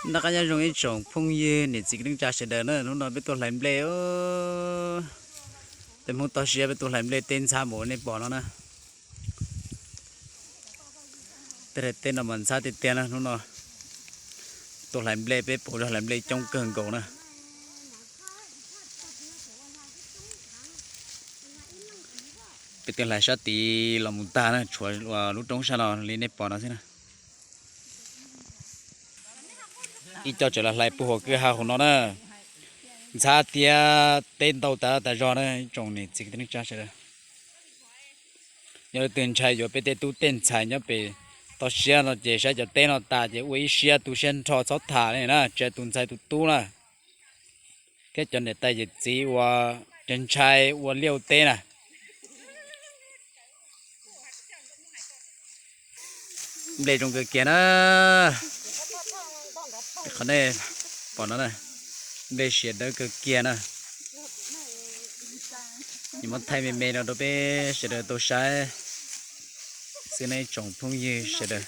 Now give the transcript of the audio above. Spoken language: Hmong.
Noj qab nyob zoo ib tsoom phooj ywg niam txiv kwv tij neej tsa sawv daws na, hnub no peb tuaj hlais nplej. Peb Hmoob toj siab peb tuaj hlais nplej teb ntxhab npaum nej pom no na. Tej teb no mas ntxhab tiag tiag na, hnub no tuaj hlais nplej peb pom hlais nplej coob kawg nkaus na. Peb twb hlais sab tid los mus tag na, tshuav lub roob sab no li nej pom no xwb na. Ib co tseem los hlais puag hauv kwj ha hauv no na. Ntxhab thiab teb ntau tas tas zog na ib tsoom niam txiv kwv tij neej tsa sawv daws. Yog leej twg ntshai yuav peb tej tub tej ntxhais nyob pem toj siab no ces saib cov teb no tas ces ua ib siab tu siab nrho txhob tham li na, tsis hais tus ntxhais tus tub na, thiab cov niam tais yawm txiv uas ntshai ntshai ua liaj ua teb na. Nplej zoo kawg kiag na. Qhov nej pom no na, nplej siav dawb kawg kiag na. Nws muab thaij me me no rau peb sawv daws tau saib xwb nej ib tsoom phooj ywg sawv daws.